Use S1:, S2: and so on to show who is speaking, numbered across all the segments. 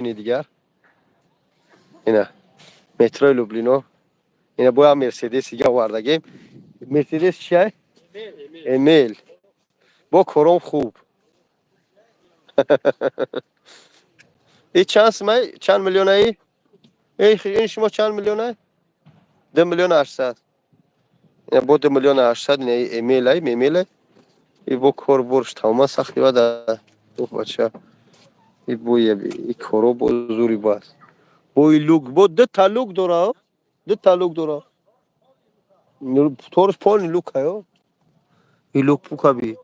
S1: Дигар ина метрои Люблино. Ина боя Мерседес дига овардагем. Мерседес чия? Эмел. Бо кором хуб. И чанд сумай, чанд миллионаи? Ин шумо чанд миллионай? 2 миллион 800. Ина бо 2 миллион 800. Ина эмелай, мемелай. И бо кор борш тамоман сахти бада. Бача, и бо и коро бо зури бас. Бо и люк, бо ду та люк дора, ду та люк дора. Торш полный люк аю. И люк пука би.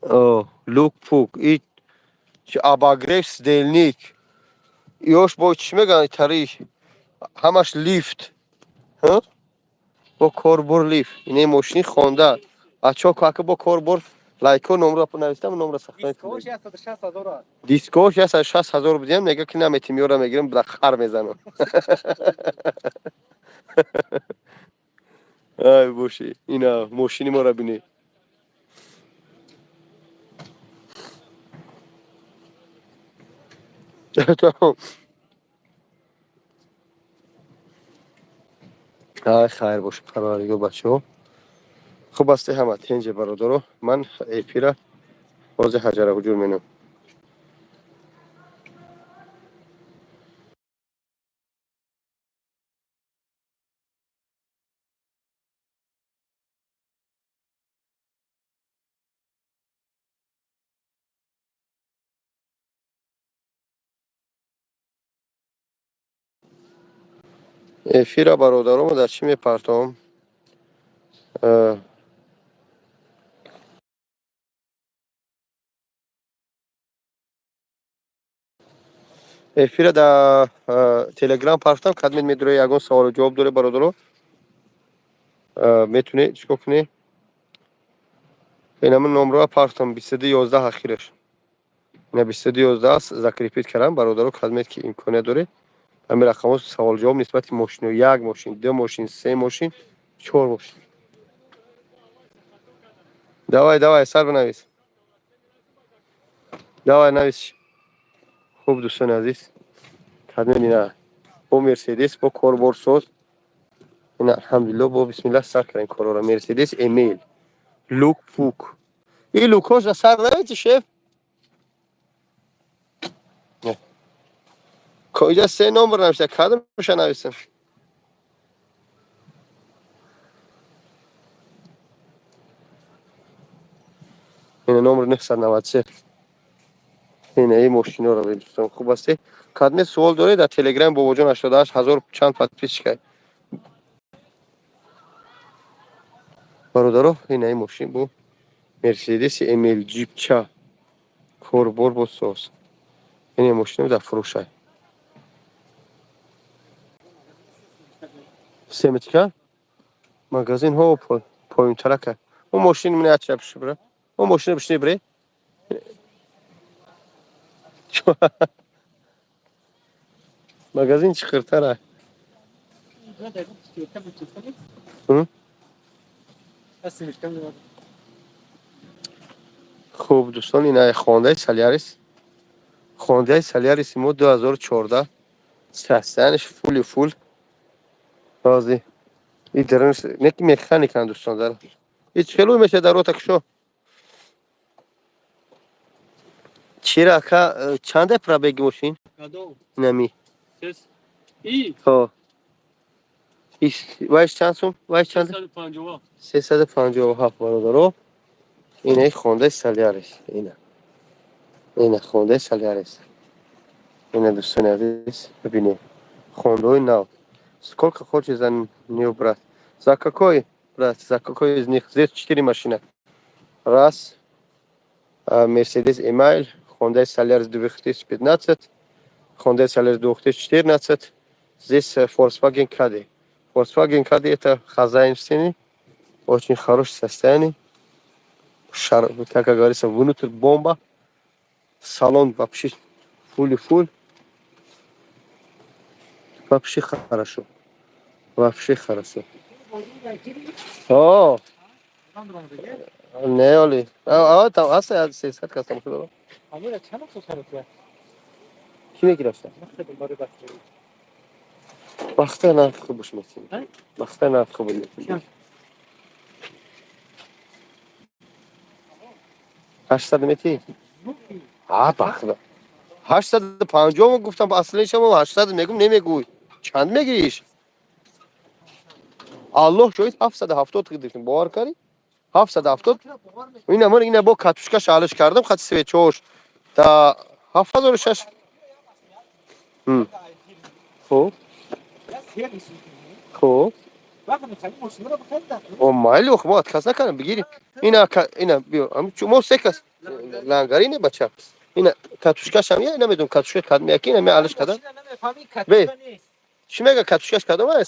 S1: О, люк пук. И обогрев сидельник. Ёш бо чӣ мегӯянд, тари ҳамаш лифт. Бо корбор лифт. Ине мошини хонда. Бачаҳо, кака бо корбор лайко номро навистам, номро сахна. Дискош 160 000 будем, мега ки наметим, ёра мегирем, ба хар мезанам. Ай боши, ина мошини моро бинед. Ай, хайр боша, парвардигор, бачаҳо. Хуб асте ҳама тенҷе, бародаро. Ман эфира ҳозир ҳаҷара ҳуҷур менам. Эфира, бародаромо, дар чӣ мепартом? Эфира дар Телеграм партам. Кадмед медуре, ягон саволу ҷавоб доре, бародаро, метунед чикор кунед? Инама номроа партам, 22 11 ахираш. Ина 22 11 аст, закрепить кардам, бародаро. Кадмед ки имконият доред, ҳамин рақамҳо савол ҷавоб нисбати мошино: як мошин, ду мошин, се мошин, чор мошин. Давай, давай, сар бинавис, давай, навис. Хуб, дӯстони азиз, кадмед ина бо Мерседес, бо корборсоз. Ина, алҳамдулилло, бо бисмиллаҳ сар кардем корора. Мерседес Эмел, люк пук. И люкҳоша сар навети, шеф. Иҷа се номер навишта, кадомша нависам? Ина номер 993. Ина ин мошиноро дӯстон. Хуб асте, кадме суол доред, дар Телеграм Бобоҷон 88 ҳазор чанд подписчика, бародаро. Ина ин мошин бо Мерседеси Эмел ҷипча, корбор бо соз. Ин мошино дар фурӯшай. Семечка магазинҳо поёнтарака. О, мошин минача бра. О, мошина бишни бре. Магазин чӣ хиртара? М? Хуб, дӯстон, ина Хондаи Солярис. Хондаи Соляриси мо 2014, состояниш фули фул. Ҳозир и дарунш неки механикан, дӯстон, дар и чӣ меша дар рота кушо. Чира, ака, чанда пробеги мошин? Инами. Ҳо. Вайш чанд сум? Вайш чанд? 357, бародаро. Ина Хондаи Солярис. Ина. Ина Хондаи Солярис. Ина, дӯстони азиз, бибинед. Хондаҳои нав. Сколько хочешь за нее, брат? За какой, брат? За какой из них? Здесь четыре машины. Раз. Mercedes Email, Hyundai Solaris 2015, Hyundai Solaris 2014. Здесь Volkswagen Caddy. Volkswagen Caddy — это хозяинственный, очень хорошее состояние. Шар, как говорится, внутрь бомба. Салон вообще фули-фуль. Вообще хорошо. Вообще хорошо. О, не, оли. А, там, аса, 300 кас тамошо дорам. Кӣ мегирашта? Бахта нарх хубаш метим. Бахта нарх хуб метим. 800 мети? А, бахта. 850 гуфтам, асли шумо 800 мегум, намегӯй. Чанд мегириш? Аллоҳ шоҳид, 770 гирифтем. Бовар кардӣ? 770. Ина ман ина бо катушка шалиш кардам, хати свечош. Та 76. Хуб. Хуб. О, майли, ох, мо отказ накардам, бигири. Ина ина биё. Мо се кас лангари не, бача. Ина катушкаш ҳам я, намедонам катушка кадом яки, ина ме алиш кардам. Бе. Чӣ мега, катушкаш кадом ай?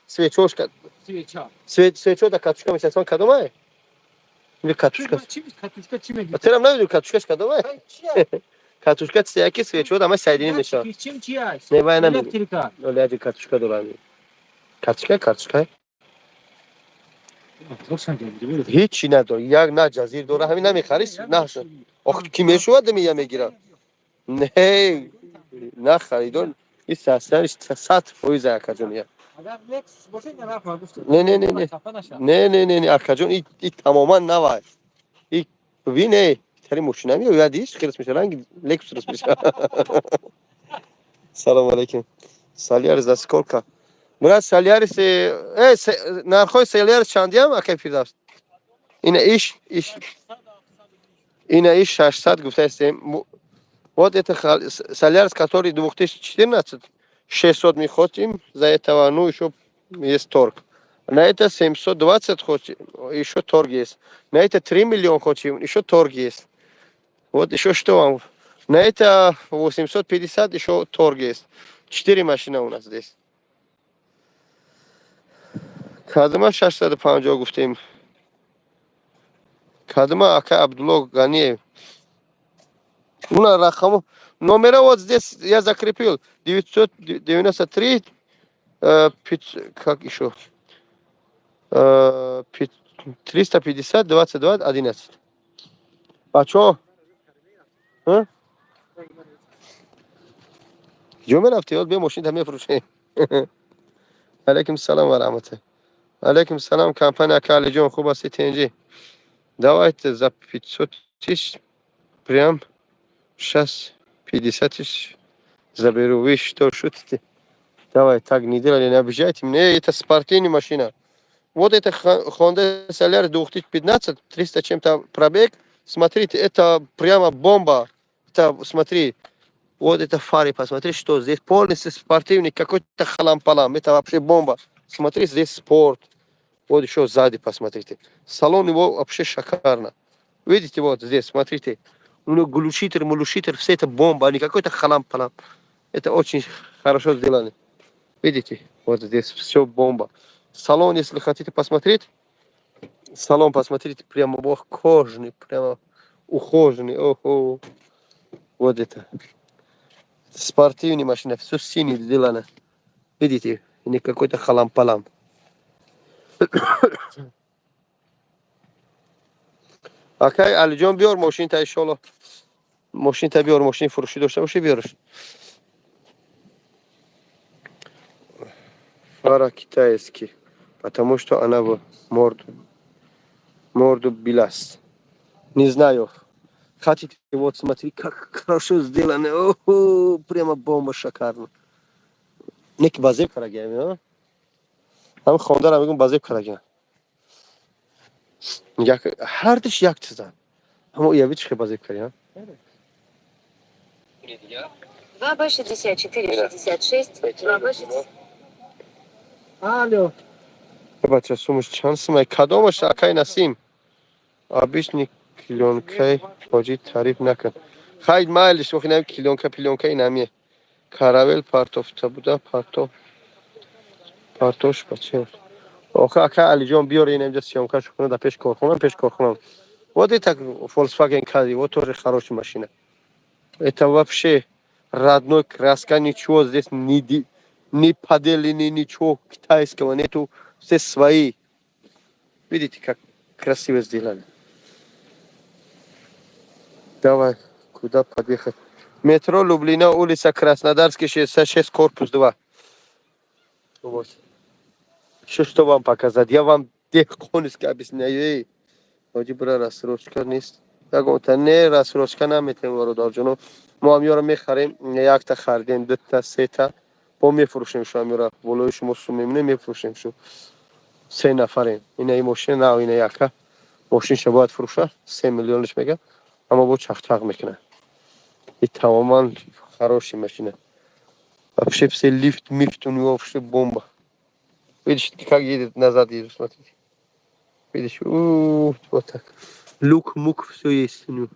S1: Свечош кад. Свечо да катушка мечаспан, кадом ай? Ин катушка.
S2: Катушка чӣ мегӣ?
S1: Терам намедонам катушкаш кадом ай? Катушка чизе яки свечо да ма сайдини мешавад.
S2: Чим чи аст?
S1: Не, вай намедонам.
S2: Электрика.
S1: Оли аҷи катушка дорам. Катушка, катушка. Ҳечи надор. Як на ҷазир дора, ҳамин намехарӣ, на. Ох, ки мешавад, я мегирам. Не, на харидор. И сасариш 100% акаҷон я. Не, не, не, не. Не, не, не, не, акаҷон, и тамоман навай. И бибин, тари мошина меояд, иш хирс меша, ранги Лексус рус меша. Салом алейкум. Солярис за сколько? Брат, Солярис, нархои Солярис чандиам, акай Фирдавс? Ина иш ина иш 600 гуфтаистем. Вот это Солярис, который 2014, 600 мы хотим за этого, ну, еще есть торг. На это 720 хотим, еще торг есть. На это 3 миллиона хотим, еще торг есть. Вот еще что вам? На это 850 еще торг есть. Четыре машины у нас здесь. Кадма 650 гуфтем. Кадма, ака Абдулло Ганиев. Уна рақаму номера вот здесь я закрепил. 993, как еще? 350 22 11. Бачо? А? Ҷо мерафти? Ёд бия, мошин та мефурӯшем. Алейкум салом ва раҳматуллоҳ. Алейкум салом, компания, ака Алиҷон, хуб ҳасти, тенҷи? Давайте за 500 тысяч, прям сейчас 50 тысяч заберу. Вы что, шутите? Давай, так не делали, не обижайте меня. Это спортивная машина. Вот это Honda Solaris 2015, 300 чем-то пробег. Смотрите, это прямо бомба. Это, смотри, вот это фары, посмотри, что здесь полностью спортивный, какой-то халам-палам. Это вообще бомба. Смотри, здесь спорт. Вот еще сзади посмотрите. Салон его вообще шикарно. Видите, вот здесь, смотрите. У него глушитель, мулушитель, все это бомба, а не какой-то халам-палам. Это очень хорошо сделано. Видите, вот здесь все бомба. Салон, если хотите посмотреть, салон посмотрите, прямо бог кожаный, прямо ухоженный. Охо. Вот это. Спортивная машина, все синий сделано. Видите, не какой-то халам-палам. Акай Алиҷон, биёр мошинта, иншолло. Мошинта биёр, мошини фурӯшӣ дошта бошӣ, биёрш. Фара китайский, потому что она в морду билась. Не знаю. Хотите, вот смотри, как хорошо сделано. О, прямо бомба, шикарно. Неки базеб карагиам, а? Ҳам хондарам мегум, базеб карагиам. Як ҳардиш як чизан. Ҳамо яви чӣ базеб кари, а?
S3: 2Б 64 66 2Б 60.
S2: Алло.
S1: Бача, сумаш чанд сумай? Кадомаш, акай Насим? Обычный клёнкай, ҳоҷӣ, тариф накун. Хай, майлиш, охи нами клёнка, плёнка инамие. Каравел партофта буда, партов. Партош бача. Охи, ака Алиҷон, биёр ин инҷа съёмкаш кунад, да пеш корхона, пеш корхона. Вот это Volkswagen Caddy, вот тоже хорошая машина. Это вообще родной краска, ничего здесь не поделили, ничего китайского нету, все свои. Видите, как красиво сделали. Давай, куда подъехать? Метро Люблино, улица Краснодарский, 66, корпус 2. Вот. Ещё что вам показать? Я вам деҳқонист объясняю. Эй, ҳоҷи бира, рассрочка нест. Ягонта не, рассрочка наметем, бародарҷоно. Мо ҳам ёро мехарем, якта харидем, дута, сета, бо мефурӯшем шу ҳамёра. Болои шумо сум мемонем, мефурӯшем шу. Се нафарем. Ина и мошина нав, ина яка. Мошинша бояд фурӯша, 3 миллионш мега, аммо бо чақчақ мекунад. И тамоман хороший машина. Вообще все лифт, мифт у него вообще бомба. Видишь, как едет, назад едет, смотрите. Видишь, у вот так. Люк, мук, все есть у него.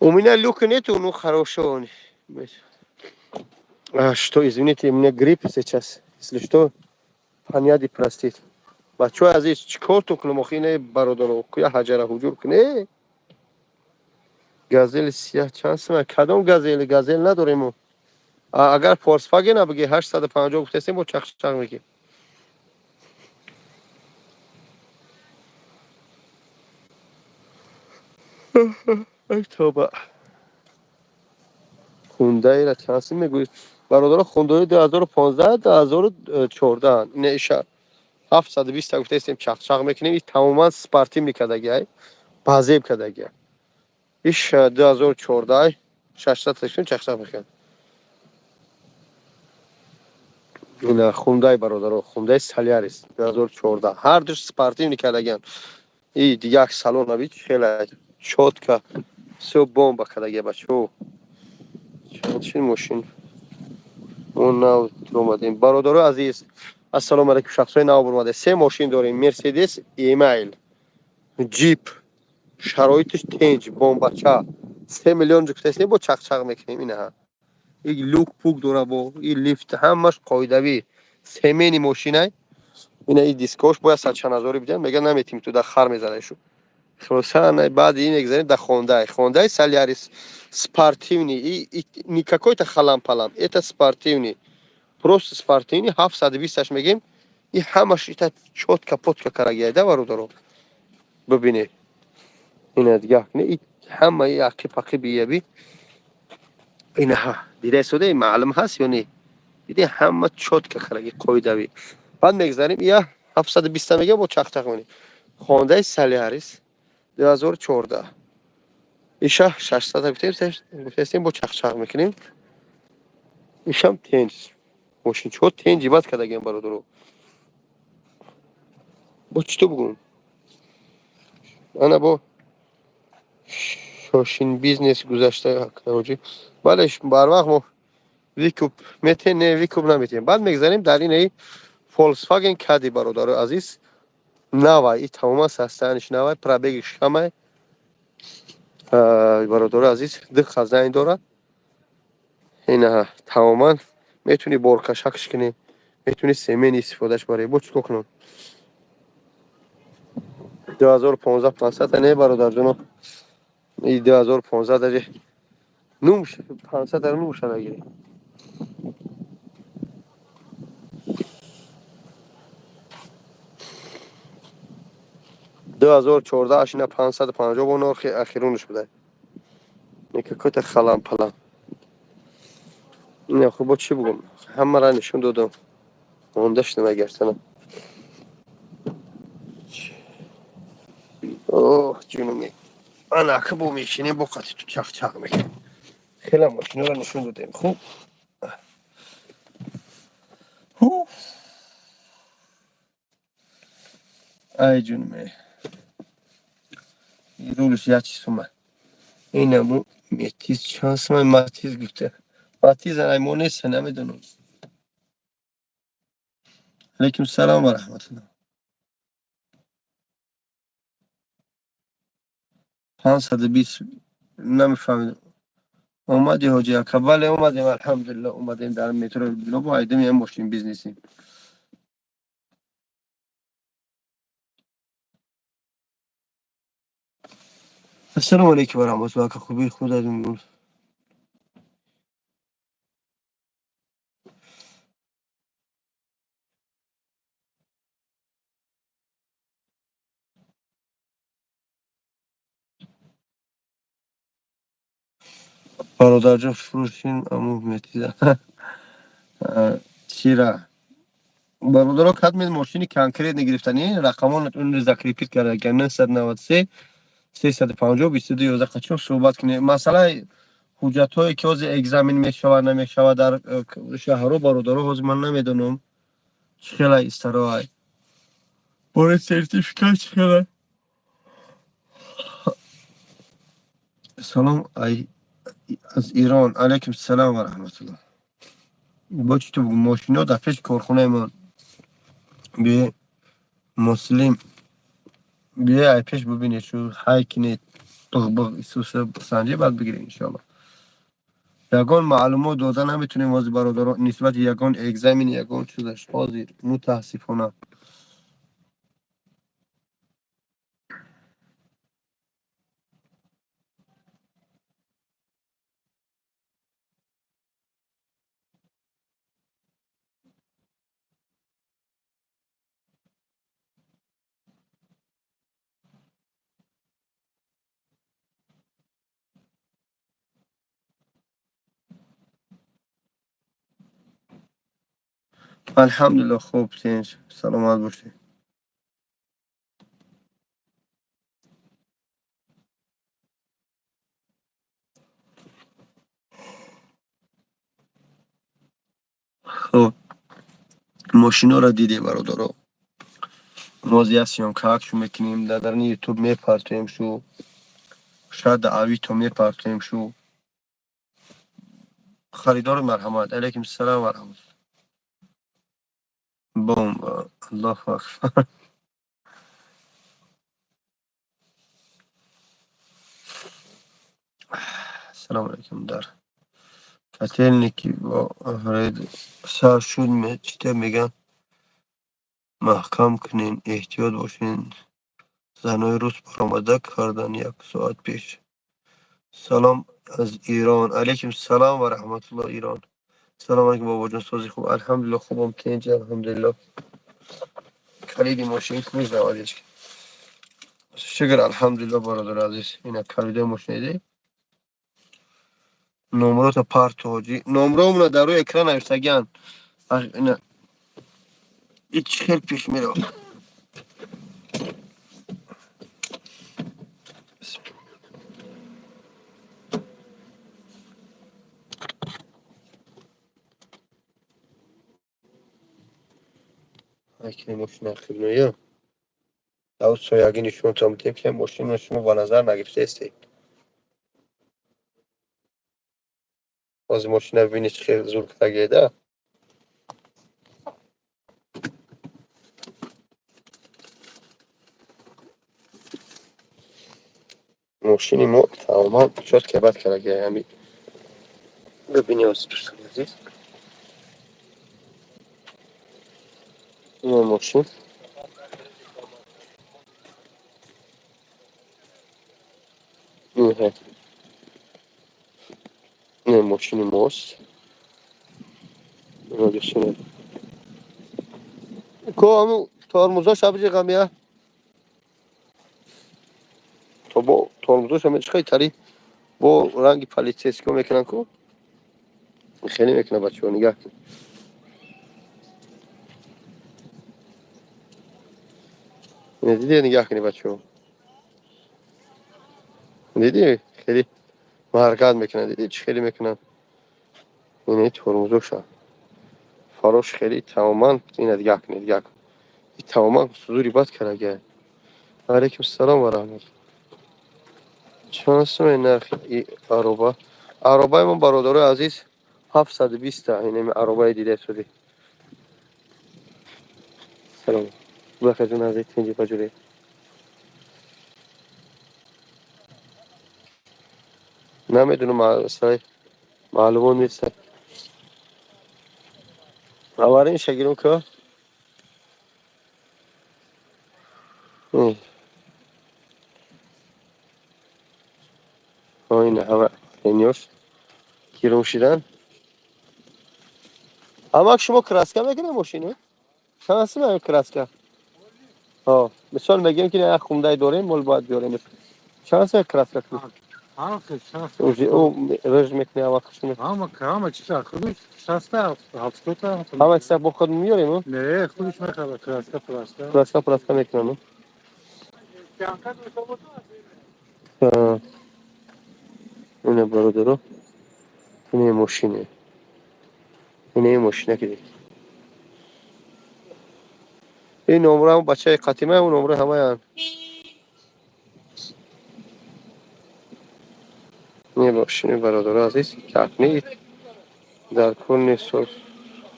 S1: У меня люка нету, ну хорошо он. А, что, извините, у меня грипп сейчас. Если что, понять и простить. Бачаҳои азиз, чӣ кор ту кунам охи? Ина бародаро, куя ҳаҷара ҳуҷур куне. Газели сияҳ чанд сима? Кадом газели? Газел надорем. Агар Фольксвагена бигӣ, 850 гуфтесем, бо чақчақ мегӣ. Ай тоба, Хундаира чанд сим мегӯӣ, бародаро? Хундаи 2015, 2014. Ина иша 720 гуфтаистем, чақчақ мекунем. И тамоман спортивный кардагиай, базеб кардагиай. Иш 2014, 600 чақчақ мекунад. Ина Хундай, бародаро, Хундай Солярис 2014, ҳардуш спортивный кардагиан. И як салона бич, хеле чётко, всё бомба кардагия, бачаҳо. Чи мошин мо нав омадем, бародаро азиз? Ассалому алайкум, шахсҳои нав омада. Се мошин дорем: Мерседес Эмайл, Ҷип, шароитиш тенҷ, бомбача, 3 миллион ҷуктаистем, бо чақчақ мекунем. Инаҳа, и люк пук дора, бо и лифт, ҳамаш қоидавӣ, семейный мошинай. Ина и дискош бояд садчанд ҳазорӣ бидиҳам, мега наметим, ту да хар мезадашу. Хулоса, баъди ин мегзарем да Хондай. Хондай Солярис спортивный, и не какой-то халам-палам, это спортивный, просто спортивный. 720-аш мегем. И ҳамаш ита чётко потка карагияйда, бародаро, бибинед. Ина дигах кунед, ҳамаи ақиб ақиб ияби. Инаҳа, дидаистода, маълум ҳаст ё не? Диди, ҳама чётко караги, қоидавӣ. Баъд мегзарем, ия 720-та мега, бо чақчақ монем. Хондаи Солярис 2014, иша 600 гуфтем, бо чақчақ мекунем. Ишам тенҷ мошинчиҳо, тенҷи бад кардагиам, бародаро. Бо чӣ то бугум? Ана бо шошин бизнес гузашта ҳоҷӣ. Бале, барвақт мо выкуп метем, не, выкуп наметем. Баъд мегзарем дар инаи Фольксваген Кади, бародарои азиз, навай, и тамоман состояние ш навай, пробег иш камай, бародарои азиз, ду хазайн дорад. Ина тамоман метавонӣ боркашакш кунӣ, метавонӣ семейный истифодаш барӣ. Бо чӣ кор кунам? 2015, 500 не, бародарҷоно, и 2015 даже нум 500 нумша нагирӣ. 2014 ашина 550, бо нархи ахирунаш буда, какой-то халам палам. Не, хуб, бо чӣ бугум? Ҳамаро нишон додам, монда шудам агарсана. Оҳ, ҷунуми, анака бо мешинем, бо қати ту чақчақ мекунем. Хеле мошинаро нишон додем. Хуб. Ҳуф, ай ҷунуме, рулш як чи сума. Инаму Метиз чанд сума? Матиз гуфта, Матиз ай мо нест, намедонам. Алейкум салом ва раҳматуллоҳ. 520, намефаҳмидам. Омади, ҳоҷи ака? Бале, омадем, алҳамдулилло, омадем. Дар метро Лобо айдем, я мошин бизнесим. Ассалому алайкум ва раҳматуллоҳ, ака, хуби, худатон? Бародарҷон, фурӯшин аму метиза чира. Бародаро, кадме мошини конкретно гирифтани, рақамон закрепить карда, 993 350 22 11, қачон суҳбат кунем. Масъалаи ҳуҷҷатҳое, ки ҳозир экзамен мешавад, намешавад дар шаҳрҳо, бародаро, ҳозир ман намедонам, чӣ хела истароай бори сертификат, чӣ хела. Салом аз Ирон. Алайкум салом ва раҳматуллоҳ. Бо чӣ ту мошино дар пеши корхонаи ман бие, муслим, бие, ай пеш бибинед, шу ҳай кинед, биғ биғ исуса санҷи, баъд бигиред, иншоалло. Ягон маълумот дода наметунем ҳозир, бародаро, нисбати ягон экзамени, ягон чизаш ҳозир, мутаассифона. Алҳамдулилло, хуб, тинч, саломат бошед. Хуб, мошиноро дидем, бародаро. Мо як съёмкаакшу мекунем, дар дарни Ютуб мепартоем шу, шояд дар Авито мепартоем шу. Харидори, марҳамат. Алайкум салом ва раҳматуллоҳ. Бомба, аллоҳу акбар! Ассалому алайкум. Дар Котельники бо сар шуд, чита мегӯянд, маҳкам кунен, эҳтиёт бошен. Занои рус баромада кардан як соат пеш. Салом аз Ирон. Алайкум салом ва раҳматуллоҳ, Ирон. Салом алайкум, бобоҷон, сози, хуб? Алҳамдулилло, хубам, тинч, алҳамдулилло. Калиди мошин мезнавадеш. Шукр, алҳамдулилло, бародари азиз. Ина калидои мошина дидӣ? Номрота парто, ҳоҷӣ. Номромона дар рӯи экран навиштагианд. Ина ич хел пеш меравад. Айкини мошина хибноя. Дауд соягӣ нишонтон медиҳем, ки мошинро шумо ба назар нагирифтаистед. Ҳозир мошина бибинед, чӣ хел зур кардагиеда. Мошини мо тамоман чётко бад кардагия. Ҳами бибинед ҳозир, дӯстони азиз. Ина мошин. Ина мошини мост. Ина, дӯстони. Ко ҳамун тормозош абҷиғам я. То бо тормозош ҳам чӣ тари бо ранги полицейскиҳо мекунанд ку. Хеле мекунад, бачаҳо, нигаҳ кун. Ина дидӣ, нигаҳ кунед, бачаҳо. Дидӣ, хеле ҳаракат мекунанд, дидӣ, чӣ хеле мекунанд. Ина тормозоша. Фарош хеле тамоман, ина нигаҳ кунед, нигаҳ кун. И тамоман зури бад кардагия. Алайкум салом ва раҳмат. Чанд сум нархи ароба? Аробаи мо, бародарои азиз, 720 та. Инами аробаи дидаистодӣ. Салом. Бахайрҷон азиз, тинҷи, баҷурӣ. Намедонам, маълумот нест. Аввалин шагирм ку? Ина ҳама инёш гирум шидан. Амак, шумо краска мекунед мошина? Чанд сум краска? Ҳо, мисол мегӯем, ки як хундай дорем, мол бояд биёрем. Чанд сум краска кунем? Уже мекунӣ аввал худшон.
S2: Ҳама ҳама чиза худаш 60 70.
S1: Ҳама чиза бо худ меорем?
S2: Не, худаш мехарад, краска праска.
S1: Краска праска мекунам. Ина бародаро, ина мошине. Ина мошина ки ин номра бачаи қатима, он номра ҳамаян. Не мошини бародаро азиз, чакни дар кор нест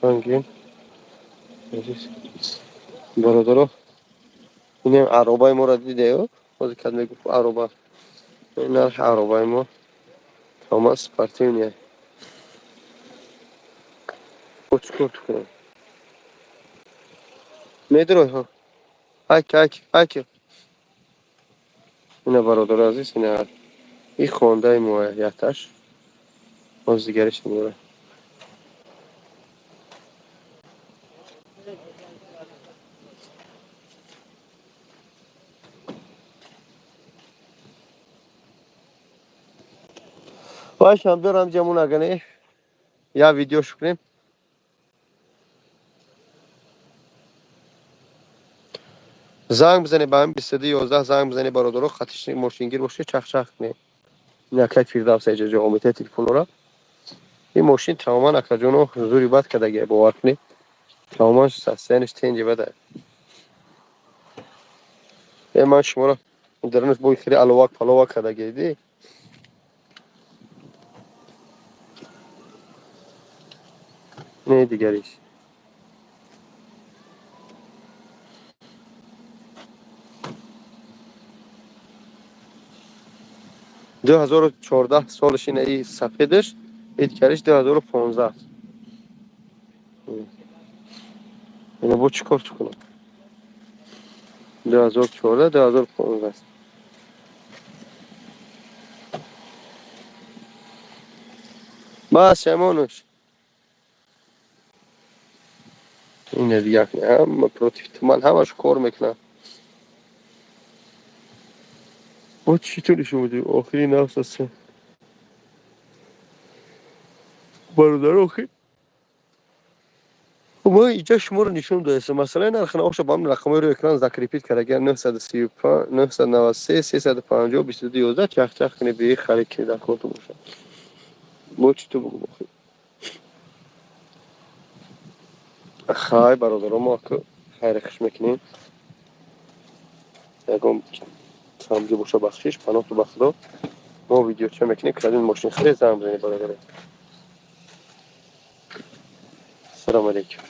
S1: сангин. Азиз бародаро, инам аробаи моро дидеё? Ҳозир кад мегуфт ароба. Ин нархи аробаи мо тамоман спортивный. Бо чӣ кор кунем? Медрой ҳо. Айки, айки, айки. Ина бародаро азиз, ина и хондаи мо якташ. Боз дигариш меорам. Башам биёрам ҷамун агане. Я видеош кунем. Занг бизанед ба ҳамин 22 11, занг бизанед бародаро, хатиш мошингир бошед, чахчах кунед. Ин акай Фирдавс эҷа ҷо омита телефонора. Ин мошин тамоман акаҷоно зури бад кардагия, бовар кунед. Тамоман состояниш тенҷи бада. Э ман шуморо дарунаш бо хеле аловак паловак кардагия ди. Не дигариш. 2014 солаш ина и сафедаш, и дигариш 2015. Ина бо чӣ кор кунам? 2014, 2015. Бас шамонуш. Ина дигар ҳама против туман ҳамаш кор мекунад. Бо чӣ ту нишон медиҳӣ? Охири нафс аст. Бародар, охир. Мо инҷа шуморо нишон додаем. Масалан, нархи наоша ба ҳамин рақамҳои рӯи экран закрепить кард. Агар 935, 993, 350, 22 11 чахчах кунед, бии харид кунед, дар кортон бошад. Бо чӣ ту бугум охир? Хай бародаро, мо хайри хуш мекунем. Ягон камҷо боша бахшиш, паноҳту ба Худо. Мо видеоча мекунем, крадин мошин хеле занг бизанед бародаро. Салому алейкум.